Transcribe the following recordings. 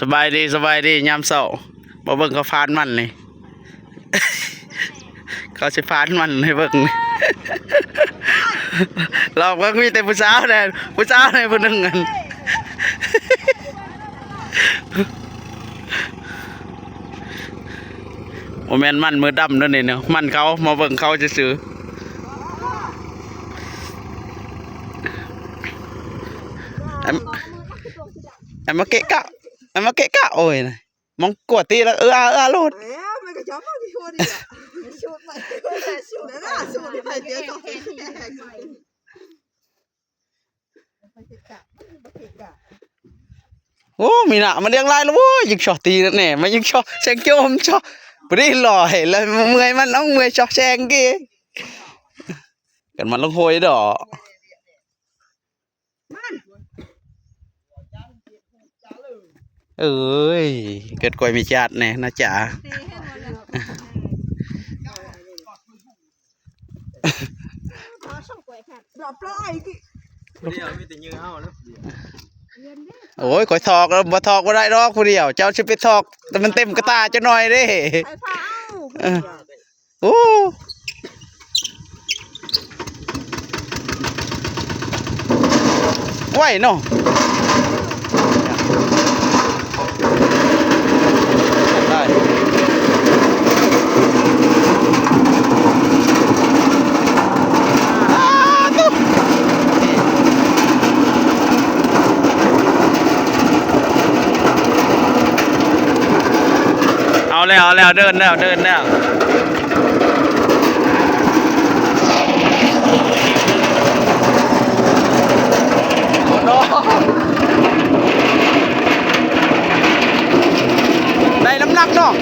ສະບາຍດີ ສະບາຍດີຍາມເຊົ້າ. ມາເບິ່ງເຂົາຟານມັນນີ້ ເຂົາຊິຟານມັນໃຫ້ເບິ່ງ. ລອບກໍມີແຕ່ຜູ້ສາວແດ່ ຜູ້ສາວໃນຜູ້ໜຶ່ງຫັ້ນ. ບໍ່ແມ່ນມັນມືດຳເດີ້ນີ້ເນາະ ມັນເຂົາ ມາເບິ່ງເຂົາຊື່ໆ. ອັນ ອັນມາເກະກະ ອັນມາເກະກະ ໂອ້ຍ ມອງກວດຕີລະ ເອີອາ ເອີອາໂລດ. ໂອ້ ມີໜ້າມັນລ້ຽງຫຼາຍລະໂວ້ຍ ຍິງຊອກຕີແນ່ ມາຍິງຊອກແຊງໂຈມຊອກ ບໍ່ໄດ້ລອຍ ແລ້ວເມື່ອຍມັນ ເອົາເມື່ອຍຊອກແຊງເກ ກັນມັນລົງໂຫຍດອກ. ເອີຍ ເກີດກວຍມີຈາດແນ່ນະຈ໋າ. ໂອ້ຍ ຂ້ອຍຖອກ ບໍ່ຖອກບໍ່ໄດ້ດອກຜູ້ດຽວ ເຈົ້າຊິໄປຖອກ ແຕ່ມັນເຕັມກະຕ່າຈັກໜ່ອຍເດ້. ໂອ້ ໄວເນາະ. ເອົາແລ້ວ ເອົາແລ້ວ ເດີນແລ້ວ ເດີນແລ້ວ. ໄດ້ນ້ຳໜັກເນາະ.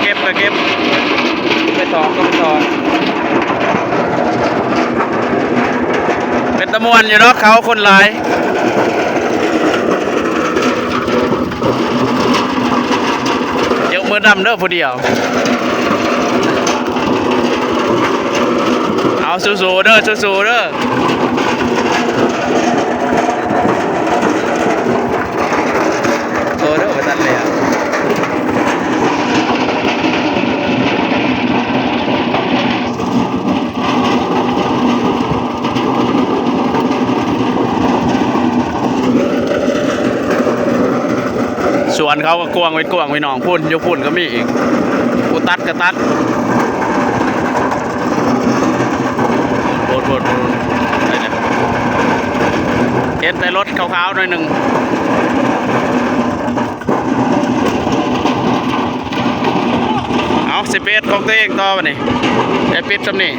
ເກັບກໍເກັບ ໄປຖອກກໍໄປຖອກ. ເປັນຕາມ່ວນຢູ່ເນາະ ເຂົາຄົນຫຼາຍ. ຍົກມືດຳເດີຜູ້ດຽວ. ເອົາ ສູ້ໆເດີ ສູ້ໆເດີ. ໂອ້ ເດີ ບໍ່ທັນແລ້ວ. ສວນເຂົາກໍກວ້າງເປັນກວ້າງພີ່ນ້ອງ ພຸ້ນ ຢູ່ພຸ້ນກໍມີອີກ ຜູ້ຕັດກໍຕັດ. ໂພດ ໂພດ ໂພດ ໄດ້ແລ້ວ ເຫັນແຕ່ລົດຂາວໆໜ້ອຍໜຶ່ງ. ເອົາ ຊິໄປເຮັດຂອງຕົວເອງຕໍ່ບັດນີ້ ໄດ້ປິດຊ່ຳນີ້.